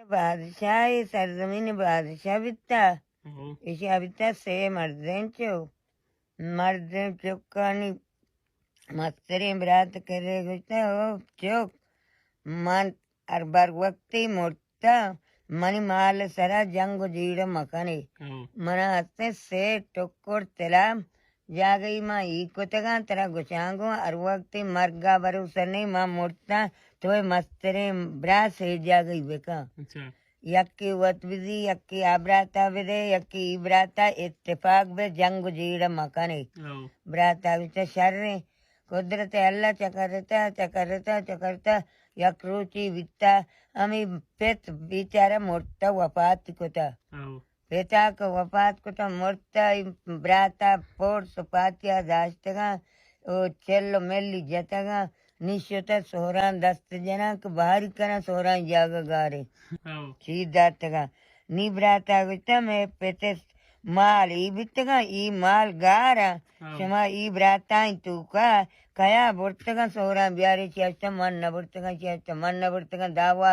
بادشاہ، سرزمین بادشاہ بیتا۔ ہو۔ ایشی بیتا سے مردیں چو۔ مردیں چکانی مستریں برات کرے گوشتا، او چک، من ہر بر وقتی مرتا، منی مال سرا جنگ و جیڑ مکنے۔ ہو۔ منا ہستیں سے ٹکر طلا جاگہی ما ای کتگاں، ترا گوشاں گوں ہر وقتی مرگا بھروسہ نہیں، ما مرتاں، تو اے مستریں برات سے جاگہی بکن۔ اچھا۔ یکے وت بزی، یکے آ براتا بدے، یکے ای براتا، اتفاق بے، جنگ و جیڑ مکنے۔ ہو۔ براتا گوشتا شریں، قدرت اللہ چکرتا، چکرتا، چکرتا، یک روچی بیتا، ہمیں پت بیچارہ مرتا وفات کتا۔ ہو۔ پتا کہ وفات کتا مرتا، ای براتا پورس و پاتیا داشتگاں، او چل و ملی جتگاں، نی شتہ سہران دست جناں کہ بہاری کناں سہران جاگہ گارے۔ ہو۔ چی داتگاں۔ نی براتا گوشتہ، مئے پتس مال ای بیتگاں، ای مال گاراں۔ ہو۔ شما ای براتائیں توکا کیا برتگاں سہران بیارے؟ چی اشتہ من نہ برتگاں، چی اشتہ من نہ برتگاں۔ دعوا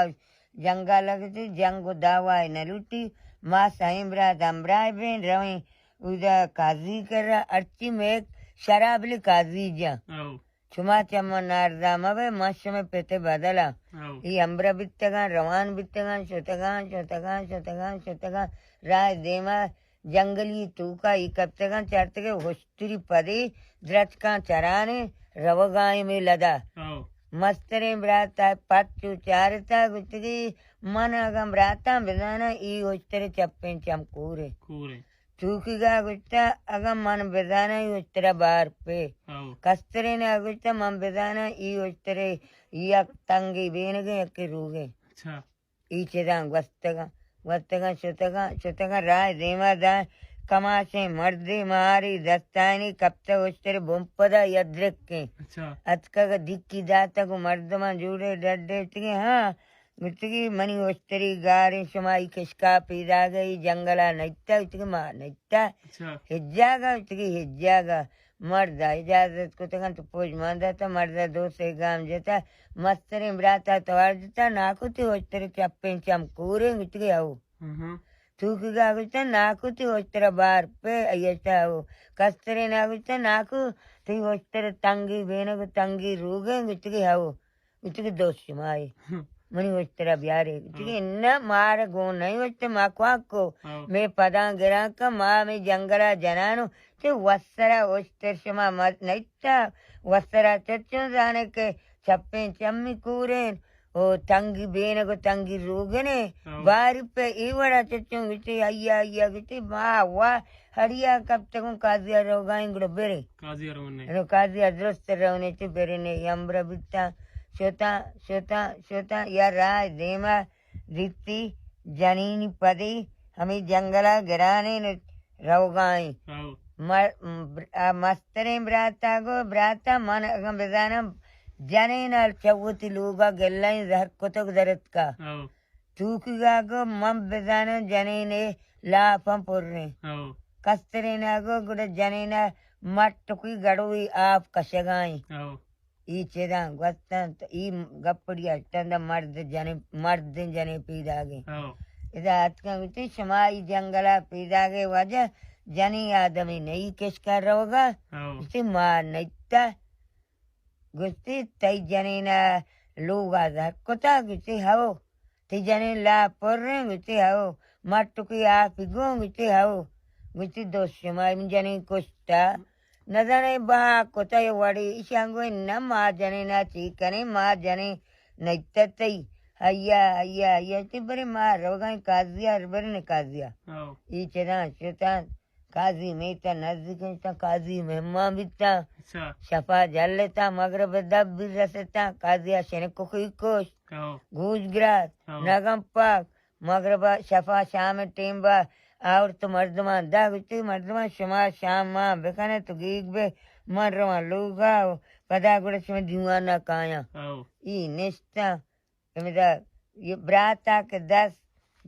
جنگا لگتی، جنگ و دعوا نہ لوٹی۔ ما سئیں برات ہمراہ بیں، رویں اودا قاضی کرا، ہرچی میک شرابلی قاضی جا۔ ہو۔ شما چہ من نارزا مبے، من شمئے پت بدلا۔ ہو۔ ای ہمبرا بیتگاں، روان بیتگاں، شتگاں، شتگاں، شتگاں، شتگاں، راہ دیما جنگلی توکا ای کپتگاں، چارتگے ہشتری پدی درچکاں چرانے روگائیں میں لدا۔ ہو۔ مستریں براتا پچو چارتا گوشتگی، من اگاں براتاں بزاناں، ای ہشتر چپیں چم کورے۔ کورے۔ توکیگا گوشتہ، اگاں من بزاناں ای اشترا بار پہ۔ ہو۔ کسترینا گوشتہ، من بزاناں ای اشترے یک تنگی بینگیں، یکے روگیں۔ اچھا۔ ای چداں گوستگاں، گوستگاں شتگاں، شتگاں راہ دیما داں کماشیں مردے ماری دستانی کپتہ اشتر بمپدا یدرکیں۔ اچھا۔ اتکگ دکی داتگ و مردماں جوڑے ڈڈے اتگیں، ہاں، گوشتگی، منی اشتری گاریں، شما ای کشکا پیداگے، ای جنگلا نئیتا؟ گوشتگی، ما نئیتا۔ اچھا۔ ہچ جاگہ؟ گوشتگی، ہچ جاگہ۔ مردا اجازت کتگنت، پوج مان داتا، مردا دو سے گام جتا، مستریں براتا توار جتا، ناکو تی اشتر چپیں چم کوریں؟ گوشتگی، ہو۔ ہم۔ توکیگا گوشتا، ناکو تی اشتر بار پہ؟ ایشتا، ہو۔ کسترینا گوشتا، ناکو تی اشتر تنگی بینگ، تنگی روگیں؟ گوشتگی، ہو۔ گوشتگی، دوست شمائے۔ ہم۔ منی اشترا بیارے۔ گوشتگی، ہاں۔ نہ، مار گون نہیں اشتر، ما کواک کو۔ ہاں۔ میں پداں گراں کہ ما میں جنگلا جنانو، چہ وسرا اشتر شما مت نئیتا، وسرا چچوں زانے کہ چپیں چمی کوریں، او تنگی بینگ و تنگی روگنے، ہاں۔ باری پہ ای وڑا چچوں گوشتی، ایا، ایا گوشتی، ما وا ہڑیا کپتگوں، قاضیا روگائیں، گڑا برے۔ قاضیا رونے۔ نو قاضیا درست رونے، چہ برنے، ای ہمبرا بیتاں، شتاں، شتاں، شتاں، یا راہ دیما دیتی، جنینی پدی ہمیں جنگلا گرانیں، نو روگائیں۔ ہاؤ۔ مر-، آ مستریں براتا گو، براتا من اگاں بزاناں جنینا چہ وتی لوگا گلائیں زہر کتگ درتکا۔ ہاؤ۔ توکیگا گو من بزاناں جنینے لاپاں پریں۔ ہاؤ۔ کسترینا گو گڑا جنینا مٹکی گڑوی آپ کشگائیں۔ ہاؤ۔ ای چداں گوستنت، ای گپڑی اشتنت، مرد جنے، مردیں جنے پیداگیں۔ ہاؤ۔ ادا اتکاں گوشتی، شما ای جنگلا پیداگے واجہ، جنی آدمی نئی کشکا روگا؟ ہاؤ۔ گوشتی، ما نیتا۔ گوشتی، تئی جنینا لوگا زہر کتا؟ گوشتی، ہاؤ۔ تئی جنین لاپ پریں؟ گوشتی، ہاؤ۔ مٹکی آپی گون؟ گوشتی، ہاؤ۔ گوشتی، دوست شما من جنین کشتا؟ نزانے بہا کتا یہ وڑی۔ ایشاں گوئے، نہ، ما جنینا چی کنیں، ما جنین نیتہ تئی۔ ہیا، ہیا، ہیا، تی برے ما روگائیں قاضیا، برے نے قاضیا۔ ہاؤ۔ ای چداں شتاں۔ قاضی میتہ نزدیک اتاں، قاضی مہمان بیتاں۔ اچھا۔ شپا جلتاں، مغرب دب بی رستاں، قاضیا شنکوکی کشت۔ ہاؤ۔ گوش گرات، ہاؤ۔ نگم پاک، مغربا شپا شام ٹیمبا آورت مردمان دا، گوشتی، مردمان، شما شام مان بکنے تو گیگ بے، من رواں لوگا و پدا گڑا شما دیوانا کایاں۔ ہاؤ۔ ای نشتاں۔ ہمدا یہ براتا کہ دست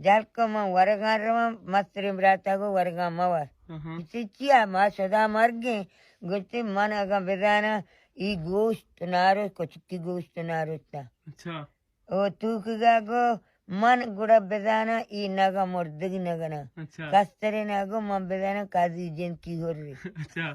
جل کو، من ورگاں رواں، مستریں براتا گو ورگاں مور۔ ہاں۔ گوشتی، چیا؟ ما شدا مرگیں۔ گوشتی، من اگاں بزاناں ای گوشت ناروش، کچکی گوشت ناروشتا۔ اچھا۔ او توکیگا گو من گڑا بزاناں اے نگہ مردگ نگہ نہ۔ اچھا۔ کسترے نگو من بزاناں قاضی جند کی ہر۔ اچھا۔